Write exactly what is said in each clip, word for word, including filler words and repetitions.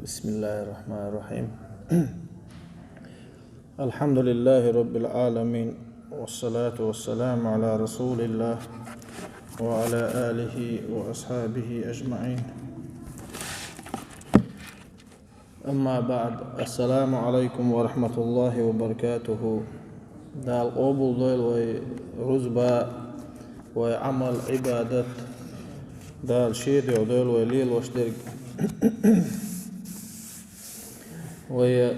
بسم الله الرحمن الرحيم. الحمد لله رب العالمين، والصلاة والسلام على رسول الله وعلى آله وأصحابه أجمعين. أما بعد، السلام عليكم ورحمة الله وبركاته. Дала къобалдойла вай рузба, вай Ӏамал, Ӏибадат. Дала шен дуьхьа дойла вай лелош дерг. Вай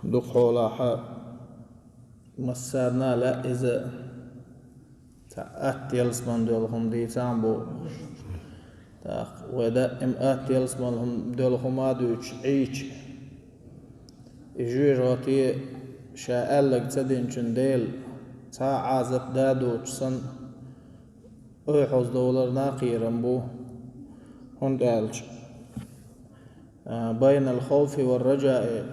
дукха хьолахь массарна а лаьа иза, цхьа атта ялсамане дола хӀума дийцам бу. ТӀаккха вай даим атта ялсамане хӀума дола хӀума а дуьйцуш Ӏийча, и жоьжахати ша аьлларг ца динчун Дела цхьа а Ӏазап да доцуш санна, ойхьаза довларна а кхерам бу, хӀунда аьлча, а, بين الخوف والرجاء,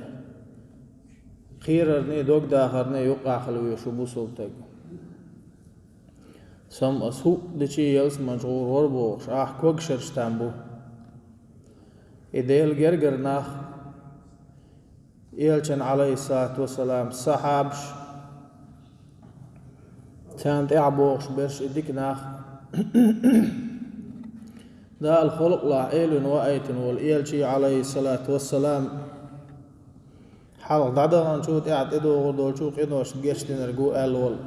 кхерарний, догдахарний юкъахь хила везаш ву бусалба стаг. Сама ас хӀуъа дичи ялсаманчу гӀур вара бохуш, ахь когашарчу там бу. И Делан гергара нах, Элчан, Ӏалайхиссалату вассалам, сахьабаш, царна тӀаьхьа бохуш берш и дика нах, Дала халкъалахь Ӏелвина ваийтина волу Элчий, Ӏалайхиссалату вассалам, хьалха дӀадаханчу тӀаьхьа тӀедогӀур долчу къиношна гечдинарг ву аьлла волу.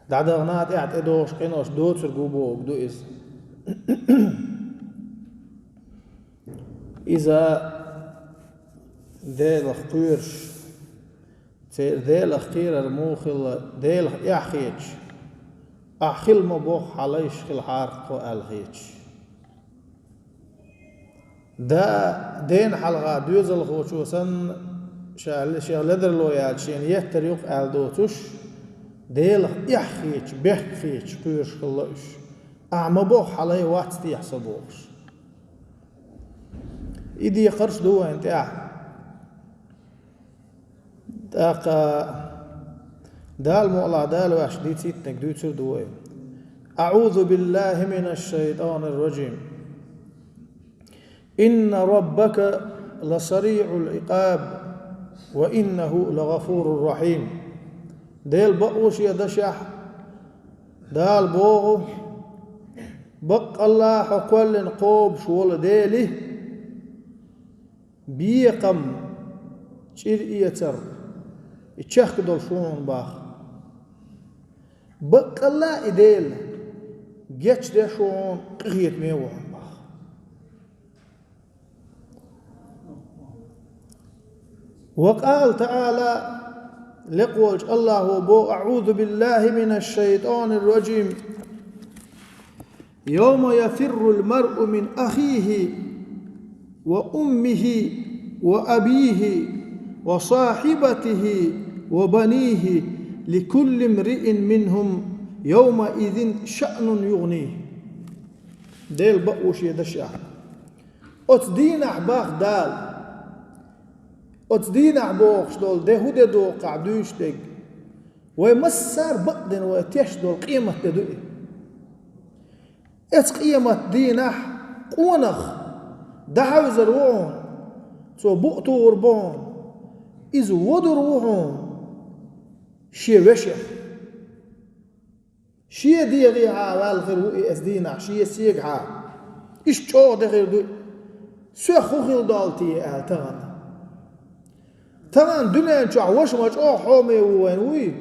ДӀадахана тӀаьхьа тӀедогӀуш къинош доцург ву бохург ду иза. Иза Делах кхоьруш, церан Делах кхерар муха хилла, Делах эхь хеташ, ахь хила ма бохху хьан лайш хилахьара тхо аьлла хеташ. Да, дена хьалха доьзалхочо санна, ша, шех ледарло яьлча шена еттар ю-кх аьлла доцуш, Делах эхь хеташ, бехк хеташ кхоьруш хилла уьш. Ахь ма бохху хьан лай вац техьа со бохуш. И декхарш ду вайна тӀехь. ТӀаккха Дала мукъалахь Дала ваьш дийцийтинарг дуьйцур ду вай. أعوذ بالله من الشيطان الرجيم. إن ربك لسريع العقاب وإنه لغفور رحيم. Дела бакъ ву шен дашехь, Дала боху, баккъалла хьо кхоьллина кхобуш волу Дела, бекхам, чӀир эцар, и чехка долуш ву хьуна боху. Баккъалла и Дела гечдеш ву хьуна, къинхетаме ву хьуна боху. وقال تعالى, лекха волчу АллахӀо боху: أعوذ بالله من الشيطان الرجيم. يوم يفر المرء من أخيه وأمه وأبيه وصاحبته وبنيه لكل امرئ منهم يومئذ شأن يغنيه. Дела бакъ ву шен дашехь. Оцу дийнахь боху Дала, оцу дийнахь бохуш долу де хӀун де доху ахь дуьйцуш дерг? Вай массара а бакъдина вай тешна долу къематде ду и. Оцу къематан дийнахь къонах дӀахьевзар ву хьуна, цо букъ тухур бу хьуна, иза водур ву хьуна шен вешех. Шен дегӀехьа ваьлла хир ву и оцу дийнахь, шен сегахьа. Иштта чӀогӀа де хир ду и. Соьх хӀун хила долу те аьлла тахана. Тахана дуьнен чохь ваша ма чӀогӀа хьоме ву вайна вуй?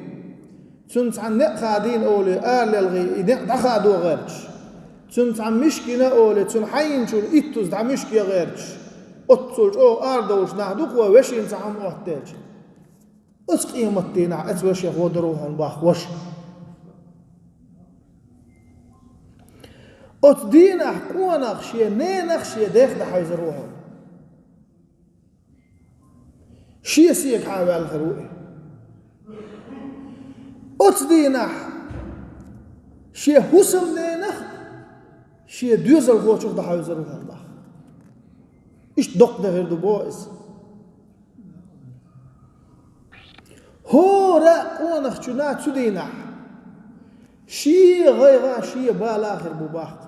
Цунна цхьана некъ хадийна олий, аралелхий и некъ дӀахадо гӀерташ. Цунна цхьана мишка йина олий, цунна хьайначунна иттаза дӀа мишка ян гӀерташ. Оццул чӀогӀа арадовлуш нах ду-кх вай вешина цхьа хӀума оттаделча. Оцу къематдийнахь оцу вешех водур ву хьуна боху ваша. Оцу дийнахь къонах шен ненах, шен дех дӀахьевзар ву хьуна. Шен сегахьа ваьлла хир ву и. Оцу дийнахь шен хӀусамненах, шен доьзалхочух дӀахьевзар ву хьуна боху. Иштта доккха де хир ду боху иза. ХӀора а къонахчунна цу дийнахь Шен гӀайгӀа, шен бала хир бу баккха.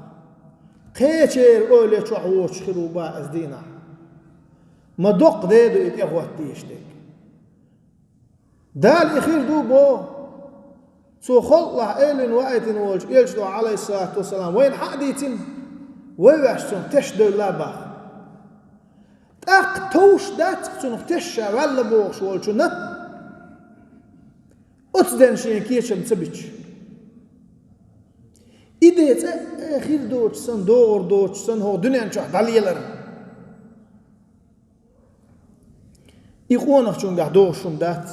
Кхечеран ойла чохь воцуш хир ву бах иза дийнахь. Ма доккха де ду и тӀехӀотта дезаш дерг. Дала и хир ду боху. Цо халкъалахь Ӏелина ваийтина волчу элчано, Ӏалайхиссалату вассалам, вайна хьа а дийцина, вай ваьш цунах теш девлла бах. ТӀаккха товш дац цунах теш ша ваьлла бохуш волчунна, оцу ден шен кечам ца бича. И де цӀе а хир доцуш санна, догӀур доцуш санна, хӀокху дуьнен чохь дӀалелар. И къонахчуьнгахь догӀуш хӀума дац.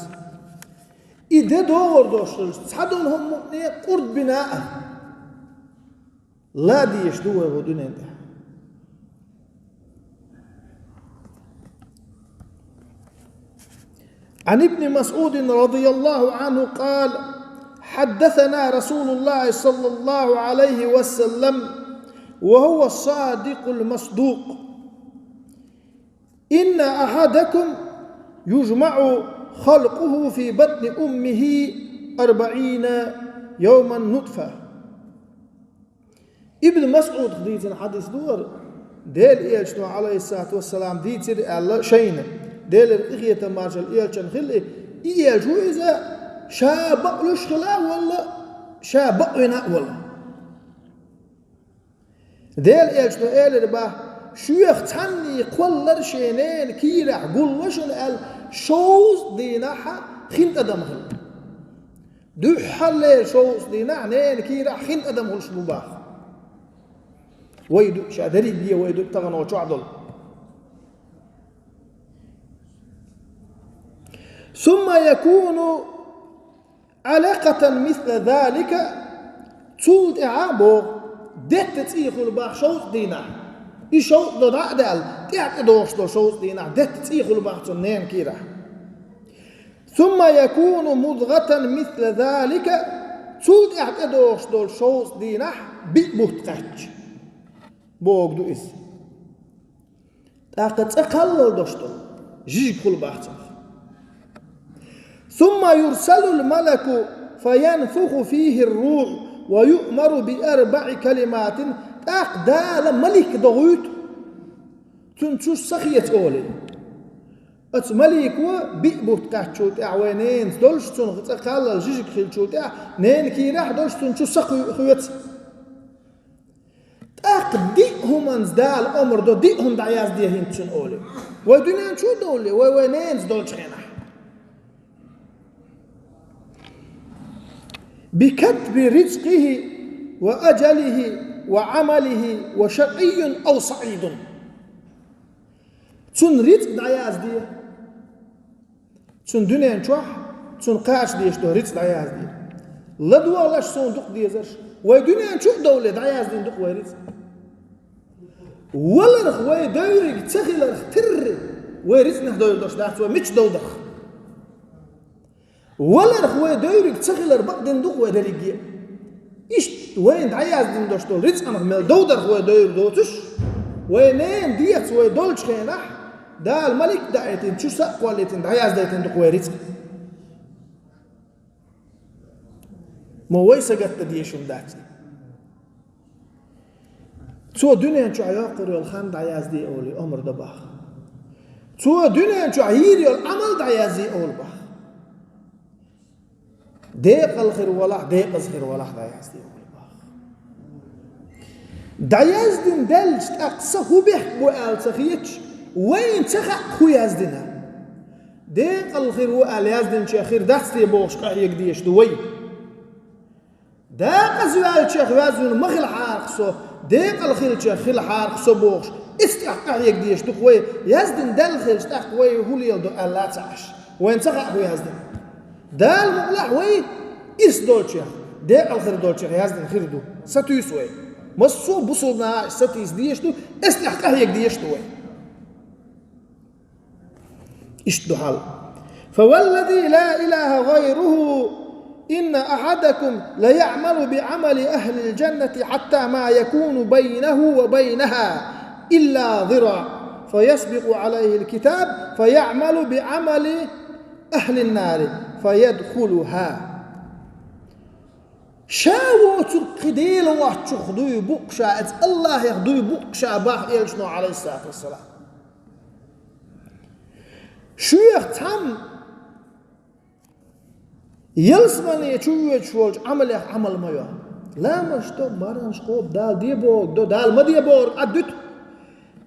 И де догӀур долуш хилча, цхьа долу хӀума мукъане къурд бина а, ла дезаш ду вай хӀокху дуьнен тӀехь. عن ابن مسعود رضي الله عنه قال: حدثنا رسول الله صلى الله عليه وسلم وهو الصادق المصدوق: إن أحدكم يجمع خلقه في بطن أمه أربعين يوما نطفة. Ибн МасӀудах дийцина хьадис ду хӀара, Делан элчано, Ӏалайхиссалату вассалам, дийцира аьлла шайна, Делера къинхетам, маршалла элчанна хуьлда, и элча ву иза, ша бакъ луьйш хила а воллу, ша бакъ вина а воллу. Делан элчано элира бах: «Шух цхьанний кхоллар шен ненан кийрахь гулло шуна», — аьлла, шовзткъа дийнахь хин адам хилла. Дуьххьарлера шовзткъа дийнахь ненан кийрахь хин адам хуьлуш бу бах. Вай ду, ша дерриге вай ду тахана чохь долу. ثم يكون علقة مثل ذلك, цул тӀаьхьа боху, детта цӀий хуьлу бах шовзткъа дийнахь. И шовзткъа до дӀа а даьлла, тӀаьхьа тӀедогӀуш долу шовзткъа дийнахь детта цӀий хуьлу бах цунна ненан кийрахь. ثم يكون مضغة مثل ذلك, цул тӀаьхьа тӀедогӀуш долу шовзткъа дийнахь биъ бутт кхаьчча, бохург ду иза. ТӀаккха цкъа кхаллал долуш долу жижиг хуьлу бах цунах. ثم يرسل الملك فينفخ فيه الروح ويؤمر بأربع كلمات, тӀаккха Дала малик дохуьйту, цуьнан чу са хеца олий. Оцу малико биъ бутт кхаьччул тӀаьхьа вай ненаца долуш, цунах цкъа кхаллал жижиг хиллачул тӀаьхьа, ненан кийрахь а долуш, цуьнан чу са кхоь-, хоьцу. ТӀаккха диъ хӀуманца Дала омра до, диъ хӀума дӀаязде хӀинца цуьнан олий. Вай дуьнен чу а довлий, вай, вай ненаца долчу хенахь. بكتب رزقه وأجله وعمله وشقي أو سعيد. Цуьнан рицкъ дӀаязде. Цуьнан дуьнен чохь, цунна кхача дезаш долу рицкъ дӀаязде. ЛадогӀалаш суна дукха дезарш, вай дуьнен чу а довлий дӀаяздина ду-кх вай рицкъ. Валарх вай девриг ца хиларх терра, вай рицкъанах девр долуш дац, вай мича довдарх. Валарх вай девриг ца хилар бакъдина ду-кх вай дерриге. Иштта вайна дӀаяздина долуш долу рицкъанах мел довдарх вай девр доцуш, вай ненан деца вай долчу хенахь, Дала малик а даийтина, чу са а кхоллийтина, дӀаяздайтина ду-кх вай рицкъ. Ма вай сагатдан дезаш хӀума дац. Цо дуьнен чохь йоккхур йолу хан дӀаязде олий, омра до бах. Цо дуьнен чохь йийр йолу Ӏамал дӀаязде олу бах. Декъал хир валахь, декъаза хир валахь дӀаязде олу бах. ДӀаяздина даьлча, тӀаккха са хӀун бехк бу аьлла ца хеташ, вайна ца хаьа хӀун яздина. Декъал хир ву аьлла яздинчех хир дац те бохуш къахьега дезаш ду вай. Декъаза ваьллачех ваьзна ма хилахьара со, декъал хилчех хилахьара со бохуш, иза тӀехь къахьега дезаш ду-кх вай, яздина даьлла хилча, тӀаккха вай хӀун леладо аьлла ца Ӏаш. Вайна ца хаьа хӀун яздина. Дала мукъалахь вай ирс долчех, декъал хир долчех яздина хир ду. Сатуьйсу вай. Массо а бусулба наха сатийса дезаш ду, иза тӀехь къахьега дезаш ду вай. Иштта ду хьал. فوالذي لا إله غيره إن أحدكم ليعمل بعمل أهل الجنة حتى ما يكون بينه وبينها إلا ذراع فيسبق عليه الكتاب فيعمل بعمل أهل النار فيدخلها. Ша воцург кхы Дела воацчух дуй букъ ша, эца Аллахьех дуй букъ ша, бах элчано, Ӏалайхиссалату вассалам. Шух цхьамма ялсамане чу воьдуш волчу Ӏамалех Ӏамал ма йо. Ламазаш до, марханаш кхобу, Дала де бохург до, Дала ма де бохург Ӏаддуьту.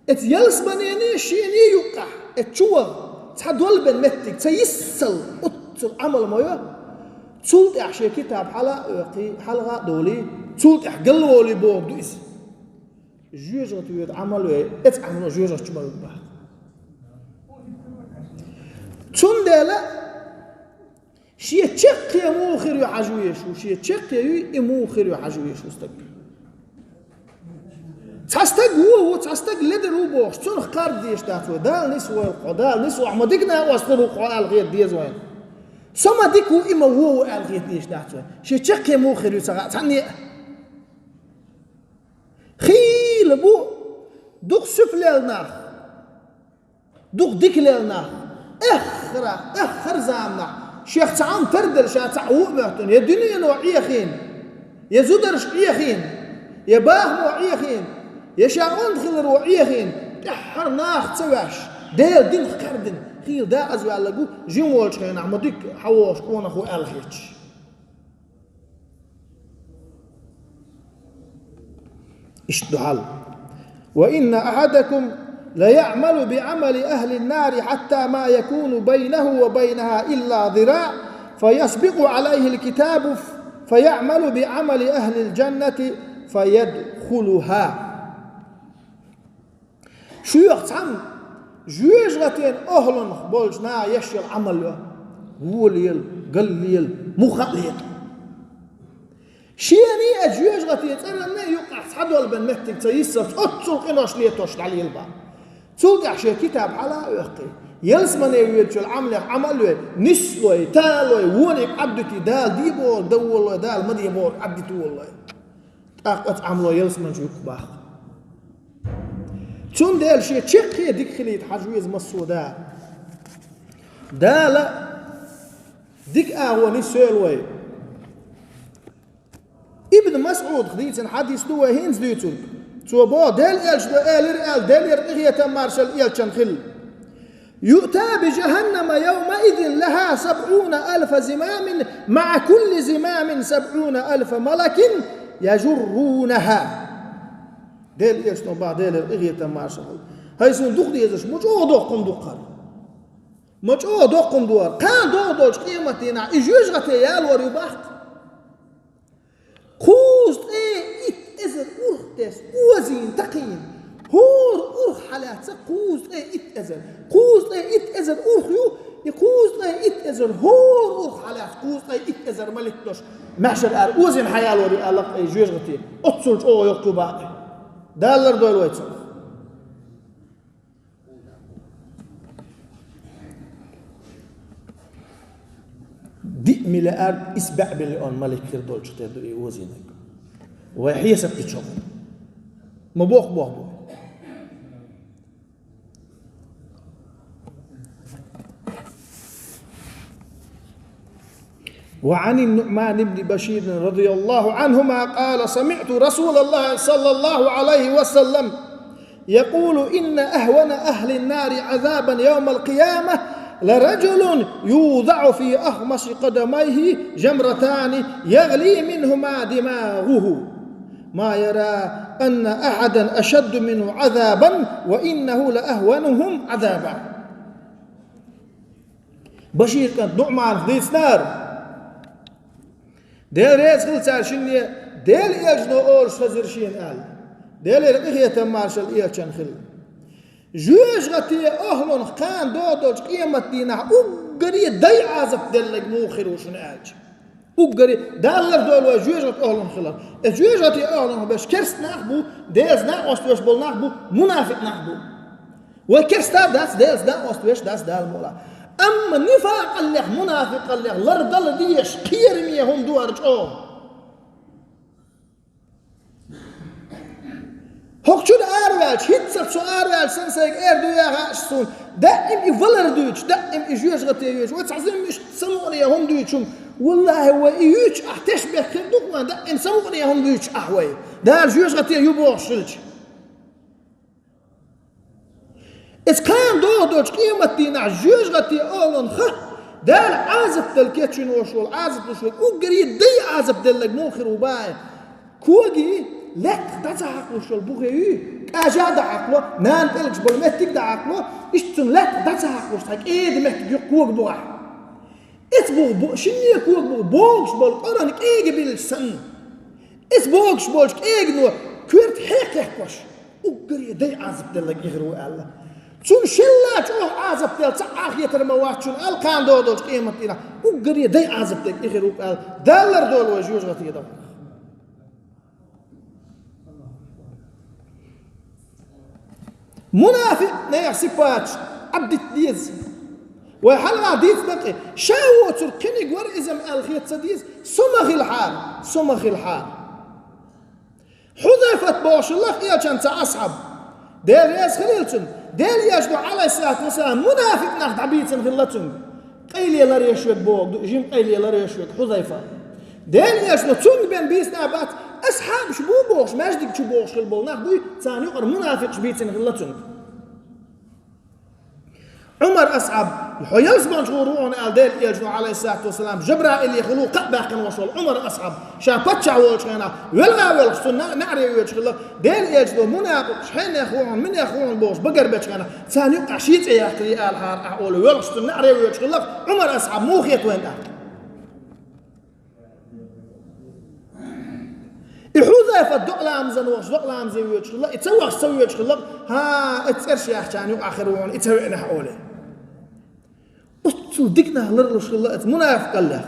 Эца ялсаманене шене юккъехь, эца чу ваха, цхьа долбен меттиг, ца йиссал, оццул Ӏамал ма йо. Цул тӀаьхьа шен китаб хьала а оьккхий, хьалха а долий, цул тӀаьхьа галволий бохург ду иза. Жоьжахати воьду Ӏамал вей, эца Ӏамало жоьжахати чу ма вуьгу бах. Цундела шен чаккхе муха хир ю хьажа везаш ву, шен чаккхе юй, и муха хир ю хьажа везаш ву стаг. Цхьа стаг вон ву, цхьа стаг ледар ву бохуш, цунах кхарда дезаш дац вай. Дала нисвойла хьо, Дала нисвахь ма дика накъост хир ву хьо аьлла хета деза вайна. Со ма дика ву, и ма вон ву аьлла хета дезаш дац вай. Шен чаккхе муха хир ю ца хаьа цхьанне а. Хийла бу дукха суьпалелла нах. Дукха дикалелла нах, эххара, эххар заманахь, шех цхьа Ӏам тарделла ша цхьаъ ву а моьттина, я дуьнено Ӏехийна, я зударша Ӏехийна, я бахамо Ӏехийна, я ша онда хиларо Ӏехийна, тӀаьххьара нах ца ваьш, Делан динах кхаьрдина, хийла декъаза ваьлларг ву, жима волчу хенахь ма дика хьан вогӀуш къонах ву аьлла хеташ. Иштта ду хьал. وإن أحدكم ليعمل بعمل أهل النار حتى ما يكون بينه وبينها إلا ذراع فيسبق عليه الكتاب فيعمل بعمل أهل الجنة فيدخلها. Шух цхьамма жоьжахатин охӀлунах болчу наха еш йолу Ӏамал йо, волаела, галлаела, муха а лета. Шена а жоьжахатин цӀаранна а юккъехь цхьа долбан меттиг ца йиссалц, оццул къинош летош дӀалела бах. Цул тӀаьхьа шен китаб хьала а оьккхий, ялсамане воьдучу Ӏамалех Ӏамал а йой, нислой, талой, вониг Ӏаддуьтий, Дала де бохург дан волалой, Дала ма де бохург Ӏаддита волалой. ТӀаккха оцу Ӏамало ялсамани чу юккъе бах. Цундела шен чаккхе дика хилийта хьажа веза массо а да. Дала дика агӀо нисвойла вай. Ибн МасӀудах дийцина хьадис ду вай хӀинца дуьйцург. Цо боху, Делан элчано элира аьлла, Делера къинхетам маршалла элчанна хила. يؤتى بجهنم يومئذ لها سبعون ألف زمام مع كل زمام سبعون ألف ملك يجرونها. Делан элчано бах, Делера къинхетам маршалла. ХӀай суна дукха дезаш, ма чӀогӀа доккха хӀума ду хӀара. Ма чӀогӀа доккха хӀума ду хӀара. Кхана догӀу долчу къематдийнахь и жоьжахате ялор ю бах. Кхузткъе итт эзар урх тесна, озийна такхийна. ХӀора урх хьалаьцна кхузткъе итт эзар. Кхузткъе итт эзар урх ю, и кхузткъе итт эзар хӀора урх хьалаьцна кхузткъе итт эзар малик долуш, маьхьшар аьлла озийна хьаялор ю аьлла, и жоьжахати. Оццул чӀогӀа йоккха ю бах. Дала лардойла вай цунах. Диъ миллиард исс бӀе миллион малик хир долчух тера ду и озийнарг. Вай хьесап ду чохь. Ма боху, боху, боху. وعن النعمان بن بشير رضي الله عنهما قال: سمعت رسول الله صلى الله عليه وسلم يقول: إن أهون أهل النار عذابا يوم القيامة لرجل يوضع في أخمص قدميه جمرتان يغلي منهما دماغه، ما يرى أن أحدا أشد منه عذابا، وإنه لأهونهم عذابا. Башир кӀант НуӀманах дийцинера. Дела реза хила цара шинне, Делан элчано олуш хезира шена аьлла. Делера къинхетам маршалла элчанна хила. Жоьжахате охӀлунах кхана догӀу долчу къематдийнахь уггаре дай Ӏазап делларг муха хир ву шуна аьлча. Уггаре, Дала лардойла вай жоьжахате охӀлунах хилар. Э, жоьжахате охӀлунах берш керста нах бу, Делаца накъост веш болу нах бу, мунафикъ нах бу. Вай керста дац, Делаца накъост веш дац, Дала мукъ лахь. Амма нифакъаллех, мунафикъаллех лардала дезаш кхераме хӀума ду хӀара чӀогӀа. ХӀокху чуьра араваьлча, хӀинццалц со араваьлча санна сайга эр ду яхаш суна, даим и валар дуьйцуш, даим и жоьжахате йоьдуш, вай цхьа зуьммаш самукъане хӀума дуьйцуш хӀума, Валлахьи, вай и юьйцуш ахь тешнабехк хир ду-кх вайн, даим самукъане хӀума дуьйцуш ахь вай, Дала жоьжахате ю бохуш хилча. Иза кхана догӀу долчу къематдийнахь жоьжахате олун ха, Дала Ӏазап дала кечйина волуш волу, Ӏазап луш верг, уггаре дай Ӏазап делларг муха хир ву боху? Коги лаьттах дӀа ца хьакхалуш йолу бухе юй, кӀажа а дӀахьакхало, нана пӀелгаш болу меттиг а дӀахьакхало, иштта цунна лаьттах дӀа ца хьакхалуш цхьа кӀеда меттиг ю-кх кога бухахь. Эца бухе бу-, шинне кога бухе богуш болу къоран кӀега биллача санна. Эца богуш болчу кӀегано коьрта хьекхехкош, уггаре дай Ӏазап делларг и хир ву аьлла. Цунна шелла чӀогӀа Ӏазап делла цхьа а хетар ма вац шуна аьлла, кхана догӀу долчу къематдийнахь уггаре дай Ӏазап делларг и хир ву аьлла. Даллар долу вай жоьжахате даха. Мунафикъ нехан сипаташ Ӏаддита деза. Вай хьалха дийцина кхин, ша воцург кхиниг вара иза-м аьлла хета ца деза, со ма хилахьара, со ма хилахьара. Хьузайфат бохуш хилла-кх элчан цхьа асхьаб. Дела реза хилийла цунна. Делан элчано, Ӏалайхиссалату вассалам, мунафикъ нах дӀабийцина хилла цуьнга. Къайле ларъеш верг боху ду, жима къайле ларъеш верг Хьузайфа. Делан элчано цуьнга бен бийцина а бац, асхьабаш бу бохуш, маьждиг чу бохуш хилла болу нах буй, царна юкъара мунафикъаш бийцина хилла цуьнга. Ӏумар асхьаб, хьо ялсаманчу гӀур ву хьуна аьлла Делан элчано, Ӏалайхиссалату вассалам, Жабраиле хилла ву кхаъ баьккхина волуш волу Ӏумар асхьаб. Ша паччахь волчу хенахь, велха а велхаш, цунна неӀаре воьдуш хилла, Делан элчано мунафикъаш хьенех ву хьуна, минех ву хьуна бохуш багар бечу хенахь, царна юккъехь шен цӀе яьккхина алахьара ахь олий, воьлхуш цунна неӀаре воьдуш хилла-кх Ӏумар асхьаб, муха хета вайна тӀаккха? И Хьузайфа докъа ламазан вахча, докъа ламазе воьдуш хилла, и ца вахча ца воьдуш хилла, хӀа, и цӀераш яьхчарна юкъахь хир ву хьуна, и ца веанехь олий. Оццул дика нах ларлуш хилла оцу мунафикъаллех.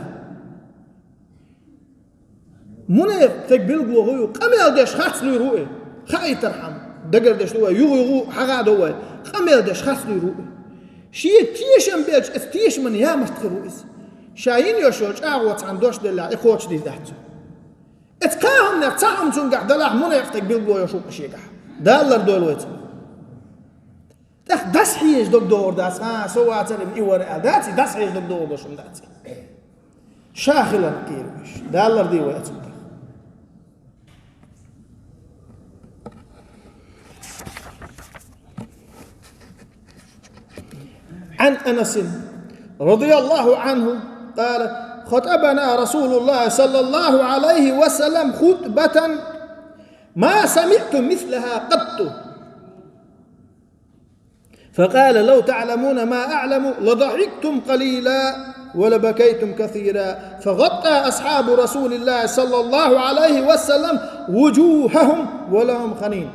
Мунафикъ стеган билгало хӀун ю? Къамел деш харц луьйр ву и. Хаийтархьама, дагардеш ду вай, юха-юха хьагӀа а до вай. Къамел деш харц луьйр ву и. Шега тешам белча, оцу тешаман ямарт хир ву иза. Ша йина йолуш йолу чӀагӀо цхьаьна дош деллехь, и кхочушдийр дац цо. Оцу кхаа хӀуманех цхьа хӀума цуьнгахь далахь, мунафикъ стеган билгало йолуш ву-кх шегахь. Дала лардойла вай цунах. ТӀаккха дӀасахьежа дог догӀур дац, хӀа, со вацара и вара аьлла. Дац и, дӀасахьежа дог догӀур долуш хӀума дац и. Ша хиларна кхера вуьш. Дала лардойла вай оцунах. عن أنس رضي الله عنه قال: خطبنا رسول الله صلى الله عليه وسلم خطبة ما سمعت مثلها قط. فقال: لو تعلمون ما أعلم لضحكتم قليلا ولبكيتم كثيرا، فغطى أصحاب رسول الله صلى الله عليه وسلم وجوههم ولهم خنين.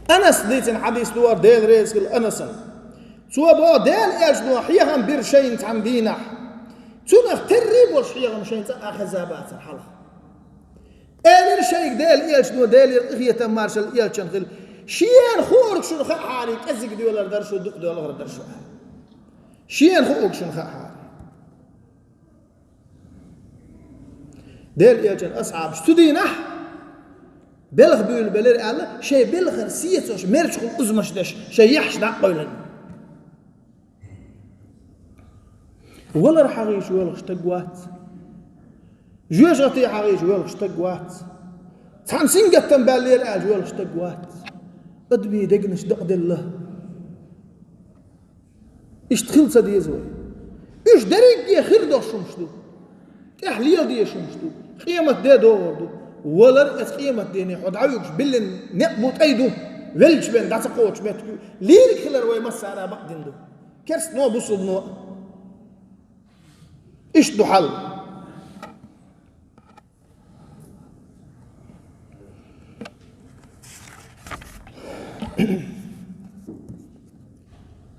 Анас дийцина хьадис ду хӀара, Дела реза хила Анасан. Цо боху, Делан элчано хьехам бира шайна цхьана дийнахь. Цунах терра болуш хьехам шайна цкъа а хезна бацара хьалха. Элира шайга Делан элчано, Делера къинхетам маршалла элчанна хила: «Шена хуург шуна хаахьара, кӀезиг доьлар дара шу, дукха доьлхур дара шу», – аьлла. Шена хуург шуна хаахьара. Делан элчан асхьабаш цу дийнахь белха буьйлабелира аьлла, шайн белхар сецош, мерчахула узамаш деш, шайн яхьаш дӀа а къевлина. Валар хьагӀийча воьлхуш стаг вац. Жоьжахате хьагӀийча воьлхуш стаг вац. Цхьана сингаттам баьллера аьлча воьлхуш стаг вац. Адамийн дегнаш дакъаделла. Иштта хила ца деза вай. Уьш дерриге хир долуш хӀумаш ду. ТӀехь лела дезаш хӀумаш ду. Къематде догӀур ду. Валар, оцу къематдене хьо дӀавуьгуш биллина некъ бу, тӀай ду. Веллачу бен дӀа ца кхочуш меттиг ю. Лериг хилар вай массара а бакъдина ду. Керстано а, бусулбано а. Иштта ду хьал.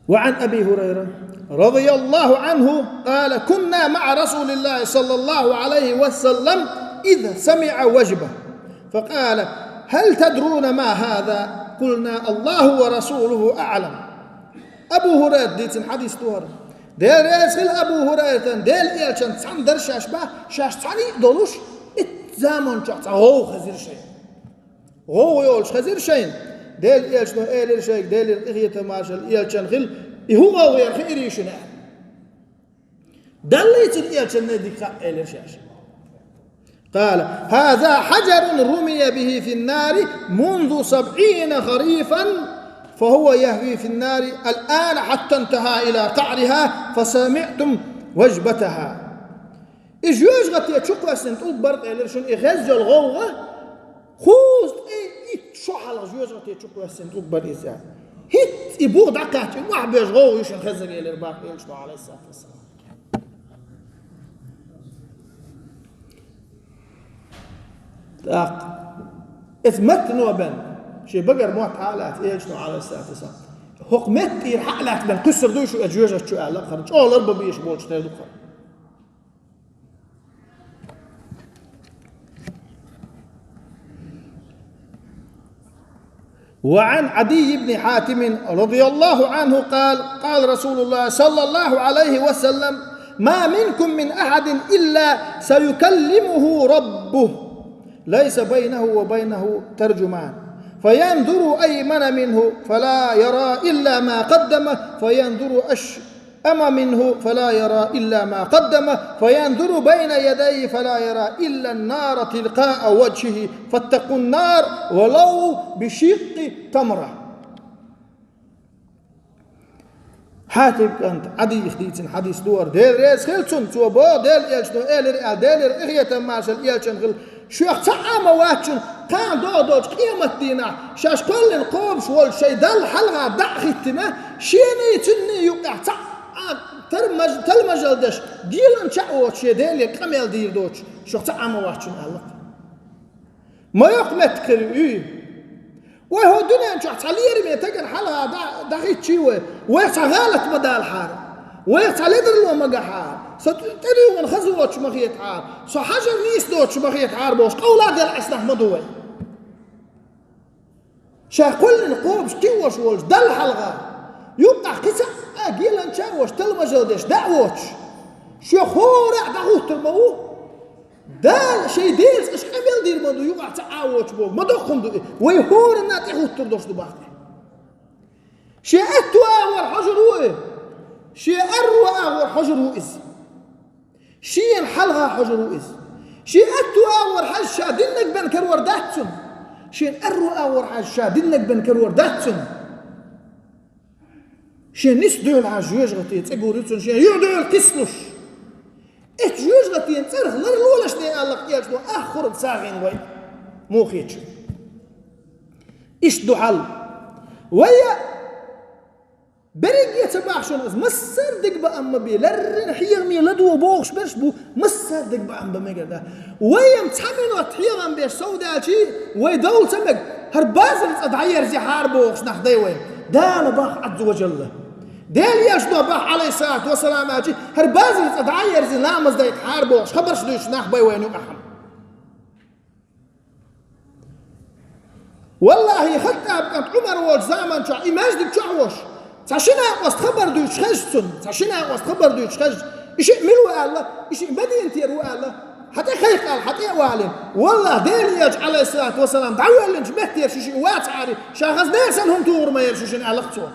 وعن أبي هريرة رضي الله عنه قال: كنا مع رسول الله صلى الله عليه وسلم إذ سمع وجبة، فقال: هل تدرون ما هذا؟ قلنا: الله ورسوله أعلم. Абу ХӀурайрат дийцина хьадис ду хӀара. Дела реза хила Абу ХӀурайратан, Делан элчанца цхьаьна дара шаьш боху, шаьш цхьаьна а долуш, итт заманчохь цхьа гӀовгӀа хезира шайна. ГӀовгӀа йолуш хезира шайна. Делан элчано элира шайга, Делера къинхетам маршалла элчанна хила: «И хӀун гӀовгӀа яра хиира шуна?» – аьлла. Даллий цуьнан элчанна дика хаьа, элира шаьш. قال: هذا حجر رمي به في النار منذ سبعين خريفا فهو يهوي في النار الآن حتى انتهى إلى قعرها فسمعتم وجبتها. И жоьжахате чукхоьссина тӀулг бара, элира шуна, и хезначу гӀовгӀа, кхузткъе итт шо хьалха жоьжахате чукхоьссина тӀулг бара иза. ХӀинца и бух дӀакхаьчча, и охьабоьжна гӀовгӀа ю шуна хезар, элира боху элчано, Ӏалайхиссалату вассалам. ТӀаккха иза меттано бен, шен багара мотт хьа а лаьцна, элчано, Ӏалайхиссалату вассалам, хӀокху метта тӀера хьа а лаьцна бен кхуьссур ду шу оцу жоьжахати чу аьлла, хӀара чӀогӀа ларбан безаш болчу тера ду хӀара. وعن عدي بن حاتم رضي الله عنه قال: قال رسول الله صلى الله عليه وسلم: ما منكم من أحد إلا سيكلمه ربه، ليس بينه وبينه ترجمان، فينظر أيمن منه فلا يرى إلا ما قدم، فينظر أش أم منه فلا يرى إلا ما قدم، فينظر بين يديه فلا يرى إلا النار تلقاء وجهه، فاتقوا النار ولو بشق تمرة. Хьатим кӀант Ӏадийх дийцина хьадис ду хӀара, Дела реза хила цунна, цо боху, Делан элчано элира аьлла, Делера къинхетам, маршалла элчанна хила, шух цхьа а ма вац шуна, кхана догӀу долчу къематдийнахь шаьш кхоьллина кхобуш волчу шайн Далла хьалха дӀа а хӀиттина, шений цуьнний юкъахь цхьа а тармаж-, талмажалла деш, геланча а воцуш, шен Деле къамел дийр доцуш, шух цхьа а ма вац шуна аьлла. Ма йоккха меттиг хир ю и. Вай хӀокху дуьнен чохь цхьа лераме стагана хьалха дӀа-, дӀахӀиттичий вай, вайх цхьа гӀалат ма далахьара, вайх цхьа ледарло ма гахьара, со тӀе-, тӀедуьйхина хаза воцуш ма хетахьара, со хьажар нийса доцуш ма хетахьара бохуш, къовла а делла Ӏеснах ма ду вай. Ша кхоьллина кхобуш кхиош волчу Далла хьалха, юккъахь кхин цхьа а геланча а воцуш, талмажалла деш дӀа а воцуш, шен хӀора а дӀахӀуттур ма ву. Дала шайн Делаца аша къамел дийр ма ду, юкъахь цхьа а воцуш боху. Ма доккха хӀума ду и. Вай хӀоранна а тӀехӀуттур долуш ду боху. Шен аьтту агӀор хьожур ву и. Шен аьрру агӀор хьожур ву иза. Шена хьалха хьожур ву иза. Шен аьтту агӀор хьажа ша диннарг бен карор дац цунна. Шен аьрру агӀор хьажа ша диннарг бен карор дац цунна. Шен нисдоьлхьа жоьжахати цӀе гур ю цунна, шен юьхь-дуьхьал кхиссалуш. Эцу жоьжахатин цӀарах ларлолаш де аьлла кхечу аххург сагӀина вай мухечу. Иштта ду хьал. Вайя берриге ца бахьа шуна иза, массара дика баам ма бе, леррина хьехаме ладо бохуш берш бу, массара дика баам бан мегар дац. Вай-м цхьа минот хьехам беш совдаьлчий, вай довла ца мега, хӀара базар цӀа дӀаерзийхьара бохуш нах дай вай. Дала бах Ӏазза ва жалла. Дела елчано бах, Ӏалайхиссалату вассалам, аьлчий, хӀара базар цӀа дӀаерзий ламаз дайтахьара бохуш, хабарш дуьйцуш нах бай вайна юкъахь. Валлахьи, Хаттаб кӀант Ӏумар волчу заман чохь и маьждиг чохь волуш, цхьа ши накъост хабар дуьйцуш хезча цунна, цхьа ши накъост хабар дуьйцуш хезча, и шиъ мила ву аьлла, и шиъ Мадинатера ву аьлла, хьан тӀе кхайкха аьлла, хьан тӀе а валийна. Валлахьи, Дела елча, Ӏалайхиссалату вассалам, дӀавоьллинчу меттера шу шиъ вацахьара, ша хаза дерсан хӀума тухур ма яра шу шина аьлла-кх цо.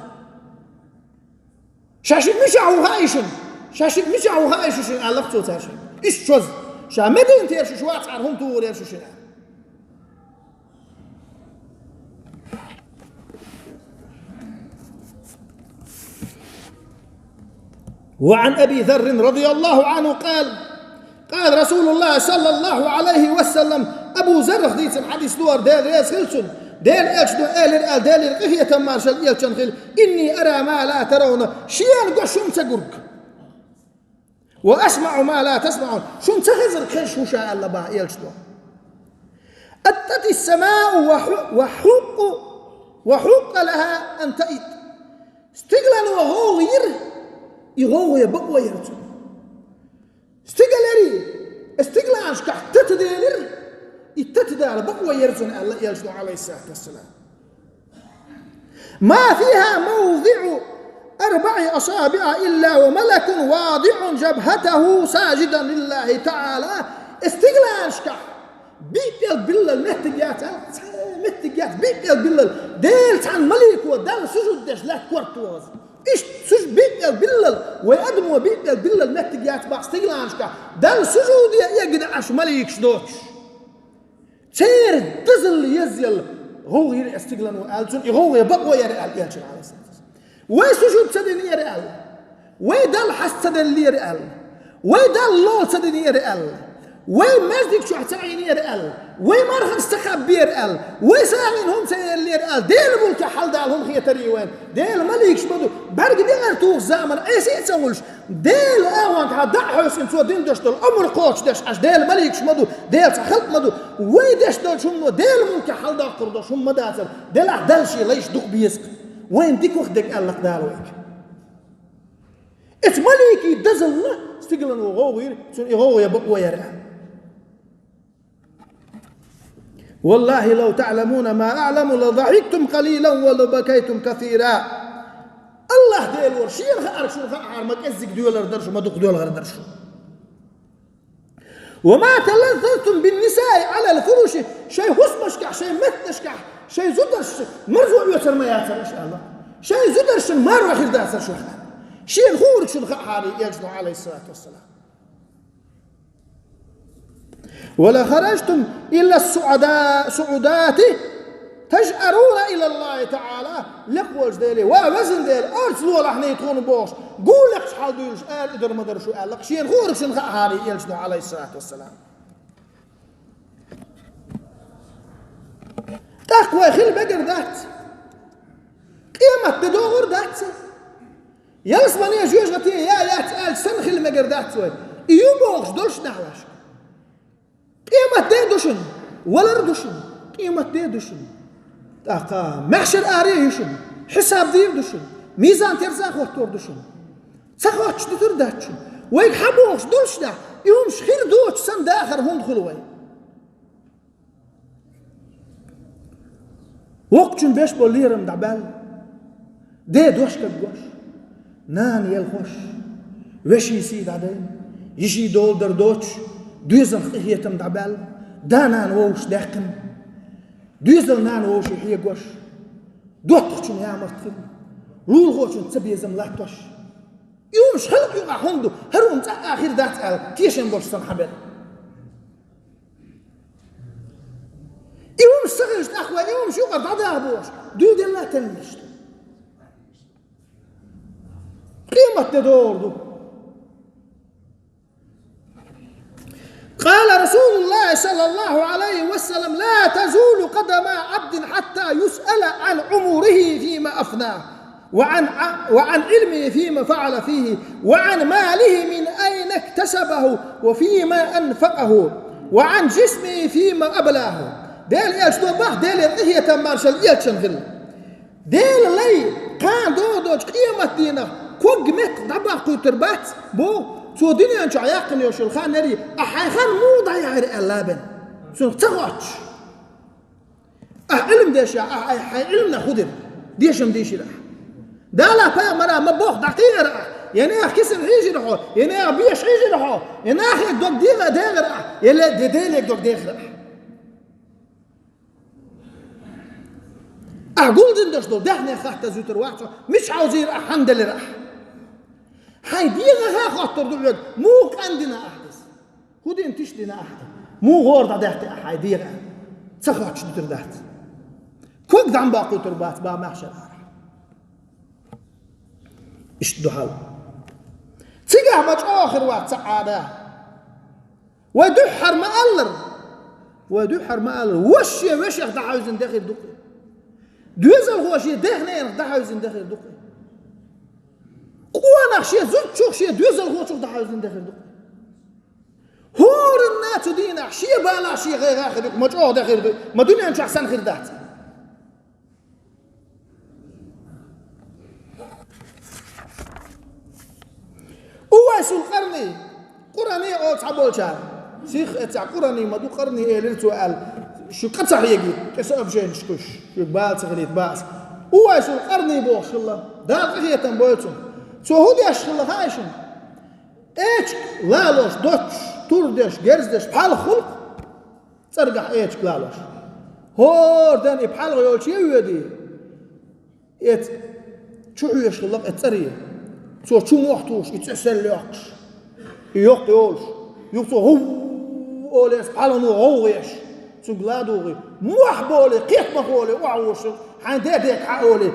Ша шиъ мичахь ву хаьий шуна? Ша шиъ мичахь ву хаьий шу шина аьлла-кх цо цаьршинна. Иштта шозза. Ша Мадинатера шу вацахьара хӀума тухур яра шу шина. وعن أبي ذر رضي الله عنه قال: قال رسول الله صلى الله عليه وسلم, Абу Заррах дийцина хьадис ду хӀара, Дела реза хила цунна. Дела элчано элира аьлла, Делера къинхетам, маршалла элчанна хила: إني أرى ما لا ترون, шена гуш шуна ца гург. وأسمع ما لا تسمعون, шуна ца хезарг хезаш ву ша аьлла бах элчано. أطت السماء وح-, وحق، وحق لها أن تئت. Стиглано гӀовгӀа йира, и гӀовгӀа бакъо яра цунна. Стигалари, стигланашкахь тата делира, и тата дала бакъо яра цунна аьлла элчано, Ӏалайхиссалату вассалам. ما فيها موضع أربع أصابع إلا وملك واضع جبهته ساجدا لله تعالى. Стигланашкахь биъпел биллал меттиг яц, а? Цхьа меттиг яц, биъпел биллал. Дела цхьана малико Далла сужуд деш лаьтта корта вогӀаза. Иштта сужуд биъ а биллал, вай адамо биъ а биллал меттиг яц бакъ стигланашка, Далла сужуде эгна Ӏаш маликаш доцуш. Церан дазалла езъелла гӀовгӀа йира и стиглано аьлла, цунна и гӀовгӀа бакъо яра аьлла, элчана, Ӏалайхиссалату вассалам. Вай сужуд ца дина яра аьлла. Вай Далла хьаст ца делла яра аьлла. Вай Далла ло ца дина яра аьлла. Вай маьждиг чохь ца Ӏийна яра аьлла. Вай марханаш ца хаббера аьлла. Вай сагӀина хӀума ца еллера аьлла. Делан мулкехь хьаладала хӀума хетарий вайна? Делан маликаш ма ду. БӀаьрг неӀар туху заман Ӏеса а ца хуьлуш, Делан агӀонга хьан дӀа а хьоьсина, цо дина деш долу омра кхочушдеш Ӏаш Делан маликаш ма ду, Делан цхьа халкъ ма ду. Вай деш долчу хӀумано Делан мулкехь хьаладоккхур долуш хӀума ма дацара. Делахь Далла шен лайш дукха беза-кх. Вайна дика ваха дерг аьлла-кх Дала вайга. Эцу маликийн дазалла стиглано гӀовгӀа йира, цунна и гӀовгӀа бакъо яра. والله لو تعلمون ما أعلم لضحكتم قليلا ولبكيتم كثيرا. АллахӀ Дела вара, шена хаьара шуна хаьахьара, ма кӀеззиг доьлар дара шу, ма дукха доьлхур дара шу. وما تلذذتم بالنساء على الفرش, шайн хӀусамашкахь, шайн меттанашкахь, шайн зударшца марзо оьцур ма яцара аша аьлла. Шайн зударшна марой хир дацара шух аьлла. Шена хуура шуна хаьахьара, элчано, Ӏалайхиссалату вассалам. ولخرجتم إلى الصعداء، الصعودات تجأرون إلى الله تعالى. Лекха волчу Деле, ва везан Дела, орца лолахь нийса тхуна бохуш, гу лекхачу хьал дуьйлуш, ала и дар ма дара шу аьлла, шена хуура шуна хаьахьара, элчано, Ӏалайхиссалату вассалам. ТӀаккха вай хила мегар дац. Къемат де догӀур дац. Ялсамане жоьжахате я яц аьлча санна хила мегар дац вай. И ю бохуш долуш нахьлашка. Къемат де ду шуна, валар ду шуна, къемат де ду шуна. ТӀаккха маьхьшар аре ю шуна, хьисаб дийр ду шуна, мизан терза хӀоттор ду шуна. Ца хоттуш дитар дац шуна. Вайга хьан бохуш долуш нах, и хӀумаш хир доцуш санна дахар хӀунда хуьлу вай? Воккхачун беш болу лерам дӀабаьлла. Ден дош кагош, нана елхош, вешин сий дӀадайна, йишин доладар доцуш, доьзалх къинхетам дӀабаьлла, да-нана вовшашка даьккхина, доьзал нана вовшийн хьегош, доттагӀчун ямарт хилла, лулахочун цабезам латтош. И хӀумаш халкъ юкъахь хӀунда ду, хӀара хӀума цкъа а хир дац аьлла, тешам болуш санна хьан бен. И хӀумаш ца хилча тӀаккха вай, и хӀумаш юкъара дӀадаха бохуш, дуьйделла а теннаш ду. Къемат де догӀур ду. قال رسول الله صلى الله عليه وسلم: لا تزول قدما عبد حتى يسأل عن عمره فيما أفناه، وعن ع-، وعن علمه فيما فعل فيه، وعن ماله من أين اكتسبه وفيما أنفقه، وعن جسمه فيما أبلاه. Делан элчано боху, Делера къинхетам, маршалла элчанна хилла. Делан лай, кхана догӀу долчу къематдийнахь ког меттах дӀабаккхуьйтур бац, боху, цо дуьнен чохь яьккхина йолуш йолу хан яра, ахь хьайн хан муха дӀаяхьира аьлла бен. Цунах ца хоттуш. Ахь Ӏилма деш яхь, ахь хьайн Ӏилманах хӀун дира? Дешам дийшира ахь. Дала пайхамара ма боху дӀакхийра ахь, я нехан кисана хьийжира хьо, я нехан беша хьийжира хьо, я нахе дог дегӀа дехира ахь, я ле-, де Деле дог дехира ахь. Ахь гулдина даш долу даьхне хатта зуьтур вац хьо, мича хьовзийра ахь, хьан делира ахь? Хьайн дегӀаха хоттур ду хьоьга, муха къандина ахь иза? ХӀун дина тиша дина ахь? Муха гӀора дӀадаьккхи ахь хьайн дегӀа? Ца хоттуш дуьтур дац. Ког дӀа ма баккхуьйтур бац бан маьхьшар арахь. Иштта ду хьал. Цигахь ма чӀогӀа хир вац цхьа Ӏада. Вай дуьххьара ма-аллара, вай дуьххьара ма-аллара, ваша шен вешех дӀахьаьвзина дехир ду-кх. Доьзалхо шен даьхненах дӀахьаьвзина дехир ду-кх. Къонах шен зудчух, шен доьзалхочух дӀахьаьвзина дехир ду-кх. ХӀоранна цу дийнахь шен бала шен гӀайгӀа хир ю-кх, ма чӀогӀа дехир ду, ма дуьнен чохь санна хир дац. Увайсул Къарни, Къурани олу цхьаболчара. Сих эцахь Къурани ма ду, Къарни элира цо аьлла, шу къа ца хьеги, кхин сообщенеш кхуьйсуш, шуьга бала ца хилийта бац. Увайсул Къарни бохуш хилла, Дала къинхетам бойла цунна. Цо хӀун деш хилла хаьий шуна? Эчиг лалош, доцуш, тур деш, герз деш, пхьалгӀа хуьлу-кх. ЦӀергахь эчиг лалош. ХӀора ден и пхьалгӀа йолчу а воьдий? Эца Чу хьоьжуш хилла-кх и цӀаре. Цо чу мохь тухуш, и цӀе сел йоккхуш. И йоккха йолуш. Юха цо гӀув олуш, пхьалано гӀовгӀа еш. Цуьнга ладугӀий. Мохь болий, кхетамах волий, охьавожуш хилла, хьайн де дега хьа олий.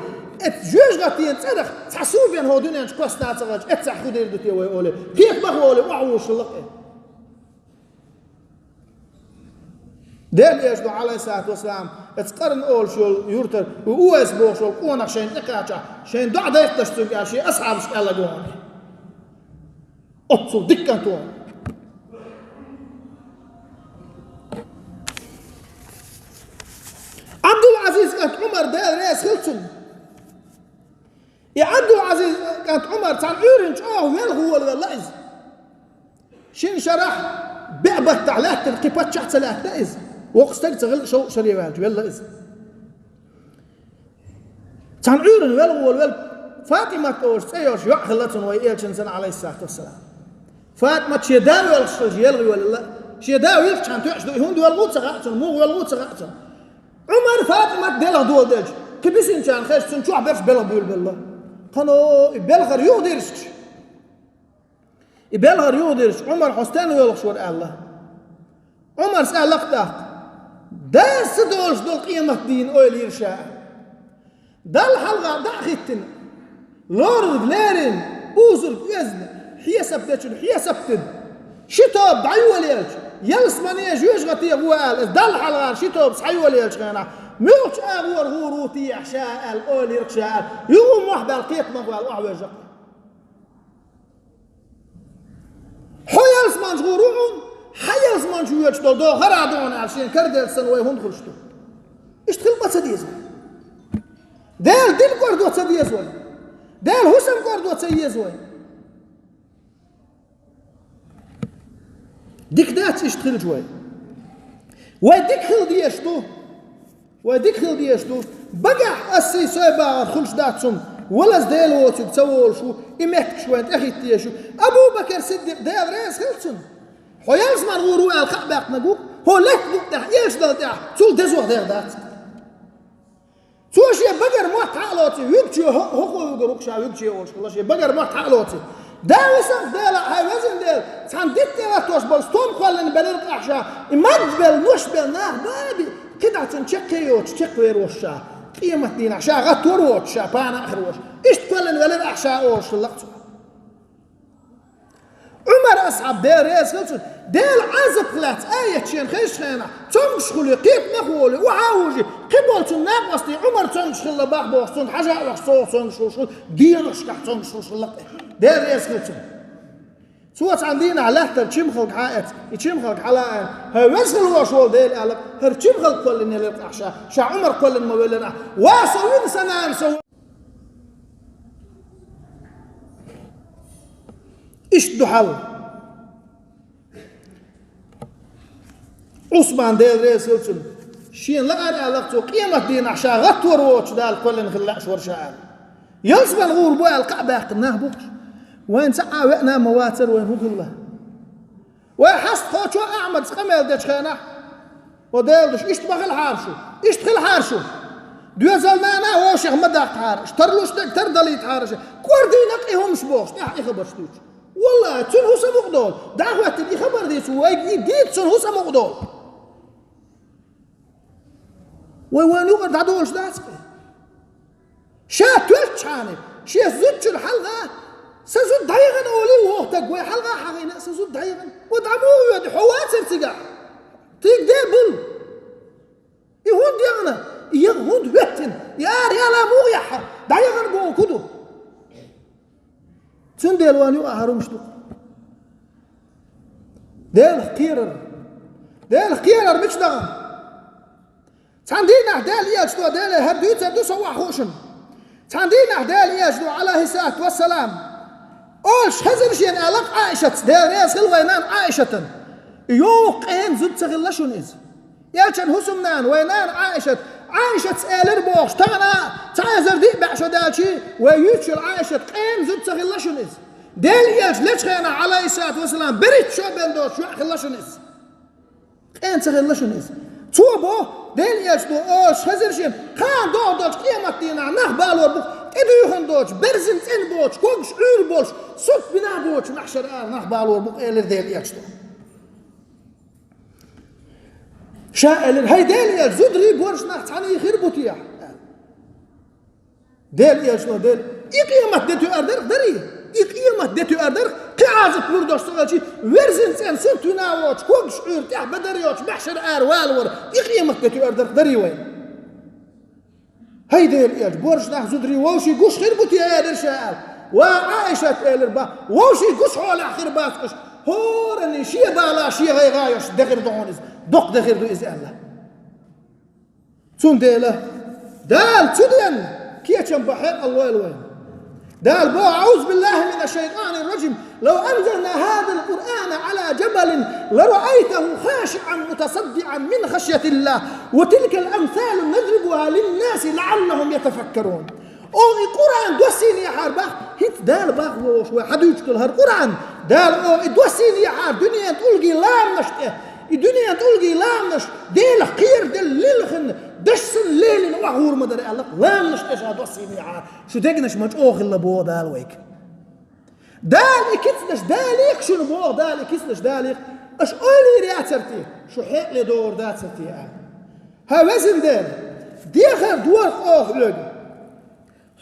Эцу жоьжахатин цӀарах цхьа сув бен хӀокху дуьнен чу коста ца хилча, эццахь хӀун дийр ду те вай олий. Кхетамах волий, охьавожуш хилла-кх и. Делан Элчано, Ӏалайхиссалату вассалам, оцу Къарн олуш йолу юьртара, Увайс бохуш йолу къонах шайна тӀекхачахь, шайна доӀа дайталаш цуьнга аьлла, шен асхьабашка аьлла гонах. Оццул дика кӀант ву. Ӏабдул-Ӏазиз кӀант Ӏумар, Дела реза хила цунна. И Ӏабдул-Ӏазиз кӀант Ӏумар цхьана Ӏуьйранна чӀогӀа велха волавелла иза. Шина шарахь беа баттахь лаьттина кхин паччахь ца лаьтта иза. Воккха стаг ца хилла, шовзткъа шаре ваьлча велла иза. Цхьана Ӏуьйранна велха волавелла, ФатӀимат олуш цӀе йолуш йоӀ хилла цунна вайн Элчанца, Ӏалайхиссалату вассалам. ФатӀимат шен да воьлхуш хилча елха йолаелла. Шен да вилхчхьана тоьаш ду, и хӀунда воьлху ца хаьа цунна, муха воьлху ца хаьа цунна. Ӏумар ФатӀимат белха доладелча, кхин бисинчарна хезча, цунна чохь берш белха буьйлабелла. Кхано и белхар юхадирзича, и белхар юхадирзича, Ӏумар, хьо стенна воьлхуш вара аьлла. Ӏумарс аьлла-кх тӀаккха: «Дас ца долуш долу къематдийнан ойла йира ша». Далла хьалха дӀа а хӀиттина, лоруг лерина, узург оьзна, хьесап дечун хьесап дина. Ши тоба дӀайолаелча, ялсамане, жоьжахате гӀо ала, иза Далла хьалхара ши тоба схьайолаелчу хенахь, муьлхачу агӀор гӀур ву техьа ша аьлла, ойла йира-кх ша аьлла, юха мохь баьлла кхетамах ваьлла охьавоьжа-кх. Хьо ялсаманчу гӀур ву хьуна, хьан ялсаманчу воьдуш долу догӀа хӀара а ду хьуна аьлла, шен караделлачу санна вай хӀунда хуьлуш ду? Иштта хила ма ца деза вай. Делан дин кӀордо ца деза вай. Делан хӀусам кӀордо ца еза вай. Дика дац иштта хилча вай. Вай дика хила дезаш ду. Вай дика хила дезаш ду. Багахь ас сий сой бахар хуьлуш дац хӀума. Валаза Дела воцург ца волуш ву, и меттигаш вайна тӀехӀитта дезаш ю. Абу-Бакр Сиддикъ, Дела реза хила цунна. Хьо ялсаман гӀур ву аьлла кхаъ баьккхинарг ву, хьо лаьтта букъа тӀехь, элча Далла тӀехь, цул дезох дегӀ дац. Цо шен багара мотт хьа а лоций, вуьгучу хӀо-, хӀокхо вуьгур ву-кх ша, вуьгучу олуш хилла шен багара мотт хьа а лоций. Да висанкх Дела, хьайн везан Дела, цхьана дитт тӀе латтош болу стом кхоьллина белира-кх ахь ша, и мадда белла, нош белла нах баби, кхидӀа цунна чеккхе йоцуш, чекхвер волуш ша, къематдийнахь ша гӀаттор воцуш ша, пана а хир волуш. Иштта кхоьллина велира ахь ша олуш хилла-кх цо. Ӏумар асхьаб, Дела реза хила цунна, Делан Ӏазапах лаьцна аят шена хезачу хенахь, цомгуш хуьлий, кхетамах волий, охьа а вужий, кхин болу цунна накъостий Ӏумар цомгуш хилла бах бохуш, цунна хьажа а вехаш, цо цомгуш хуьлуш хилла, деношкахь цомгуш хуьлуш хилла-кх. Дела реза хила цунна. Цо цхьана дийнахь лаьттара чимхалг хьа а эцна, и чимхалг хьала а аьлла, хӀай веза хила волуш волу Дела аьлла, хӀара чимхалг кхоьллина елира-кх ахь ша, ша Ӏумар кхоьллина ма веллина ахь. Ва со вина, сан нана со вина. Иштта ду хьал. Ӏусман, Дела реза хила цунна, шена лаара аьлла-кх цо, къематдийнахь ша гӀаттор воцуш Дала кхоьллина хила лаьаш вара ша аьлла. Ялсаман гӀур бу аьлла кхаъ баьккхина нах бу-кх уьш. Вайна цхьа а веана ма вацара, вайна хӀун хилла? Вай хьастахочо Ахьмадца къамел дечу хенахь, о Делан душ, иштта ма хилахьара шу, иштта хилахьара шу. Доьзал нана а вовшех ма даккхахьара, тарлуш дерг тардалийтахьара шу. КӀордийна-кх и хӀумаш бохуш, тӀаьхьа и хабарш дуьйцу. Валлахи, цунна хӀун самукъа долу? ДӀахӀоьттина и хабар дийцу, вайга и дийца цунна хӀун самукъа долу? Вай вайна юкъара дӀадолуш дац-кх. Ша тоьллачхьана, шен зудчун хьалха, сан зуда дӀаяхана олий воху стаг, вай хьалха а хьахийна, сан зуда дӀаяхана. Ва дӀа муха воьду, хьо вацара цигахь? Тига де буьллу. И хӀунда яхана? И яха хӀунда хӀоьттина? И ара яла муха яхьа? ДӀаяхана боху хӀун ду? Цундела вайна юкъахь хӀара хӀумаш ду-кх. Делах кхерар. Делах кхерар мича дахана? Цхьана дийнахь Делан Элчано, Деле хӀара дуьйцур ду со охьахуушна. Цхьана дийнахь Делан Элчано, Ӏалайхиссалату вассалам, олуш хезира шена аьлла-кх Ӏаишатца, Дела реза хила вай нанна Ӏаишатана. Йоккха къена зуда ца хилла шуна иза. Элчан хӀусамнана, вай нана Ӏаишат, Ӏаишатца элира бохуш, тахана цхьа эзар диъ бӀе шо даьлча, вай юьйцуш йолу Ӏаишат, къена зуда ца хилла шуна иза. Делан Элча лечу хенахь, Ӏалайхиссалату вассалам, берхӀитта шо бен доцуш йоӀ хилла шуна иза. Къена ца хилла шуна иза. Цо боху, Делан Элчано олуш хезира шена, кхана догӀу долчу къематдийнахь нах балор бу-кх, Э, дуьйхина доцуш, берзина цӀена боцуш, когаш Ӏуьйра болуш, сурт бина боцуш маьхьшар ара нах балор бу-кх, элира Делан Элчано. Ша элира: «ХӀай Делан Элча, зударий, боьрша нах цхьаьний хир бу те?» Делан Элчано: «Дела, и къемат де тоьар дара-кх, дарий? И къемат де тоьар дара-кх, кхин Ӏазап лур долуш ца хилча, верзина цӀена сурт вина воцуш, когаш Ӏуьйра тӀехь бедар йоцуш, маьхьшар ара валавар, и къемат де тоьар дара-кх, дарий вайна?» ХӀай Делан Элча, боьрша нах, зударий вовшийн гуш хир бу те, элира ша аьлла. Ва Ӏайшат, элира, бах, вовшийн гуш хьолахь хир бац уьш, хӀоранна шен бала шен гӀайгӀа йолуш де хир ду хьуна иза, доккха де хир ду иза, аьлла. Цундела Дала цу денна кечам бан хьекъал лойла вайна. Дала боху: «أعوذ بالله من الشيطان الرجيم. لو أنزلنا هذا القرآن على جبل لرأيته خاشعا متصدعا من خشية الله وتلك الأمثال نضربها للناس لعلهم يتفكرون». Оха и Къуръан доссийнехьара, бах, хӀинца Дала бах вовшах вай хьадуьйцуш долу хӀара Къуръан, Дала оха и доссийнехьара дуьненан тӀулгийн ламанаш тӀе, и дуьненан тӀулгийн ламанаш Делах кхераделла, лилхина, даш санна лелийна охьагӀур ма дара аьлла-кх, ламанаш тӀе ша доссийнехьара, шун дегнаш ма чӀогӀа хилла боху Дала вайга. Дала и кицанаш далийкх шуна боху, Дала и кицанаш далийкх, аша ойла йийр яцара те, шу хьекъале догӀур дацара те аьлла. ХӀай везан Дела, дехар дора-кх оха хьоьга.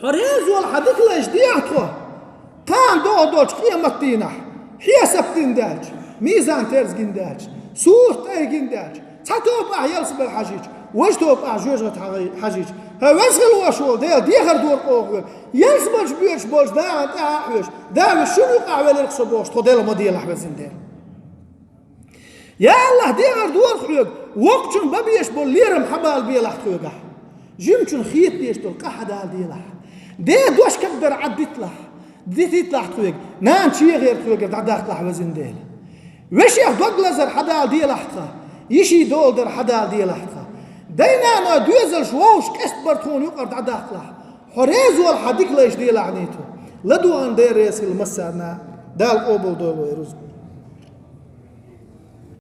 Хьо реза волу хьан дика лайш дехьа тхо, кхана догӀу долчу къематдийнахь, хьесап дина даьлча, мизан-терз гина даьлча, сурат тӀай гина даьлча, цхьа тоба ахь ялсамане хьажийча, важа тоба ахь жоьжахате хьажийча, хӀай веза хилла волуш волу Дела, дехар дора-кх оха хьоьга, ялсаманчу боьдуш болчу нахана тӀаьхьа а хьоьжуш, да, вуьш шуна юкъахь велира-кх со бохуш, тхо Делан ма делахь, везан Дела. Я АллахӀ, дехар дора-кх хьоьга, воккхачун бан безаш болу лерам хьабалабелахь тхоьгахь. Жимачун хета дезаш долу къа хьадала делахь. Ден дош кагдар Ӏаддиталахь, дитийталахь тхоьга, нана чехар тхоьгара дӀадаккхалахь, везан Дела. Вешех дог лазар хьадала делахь тхан, йишин дола дар хьадала делахь тхан. Дай-наной доьзалш вовшах къестабар тхуна юкъара дӀадаккхалахь. Хьо реза волу хьан дика лайш делахь, нийто. ЛадогӀарна Дела реза хила массарна, Дала къобалдойла вай рузба.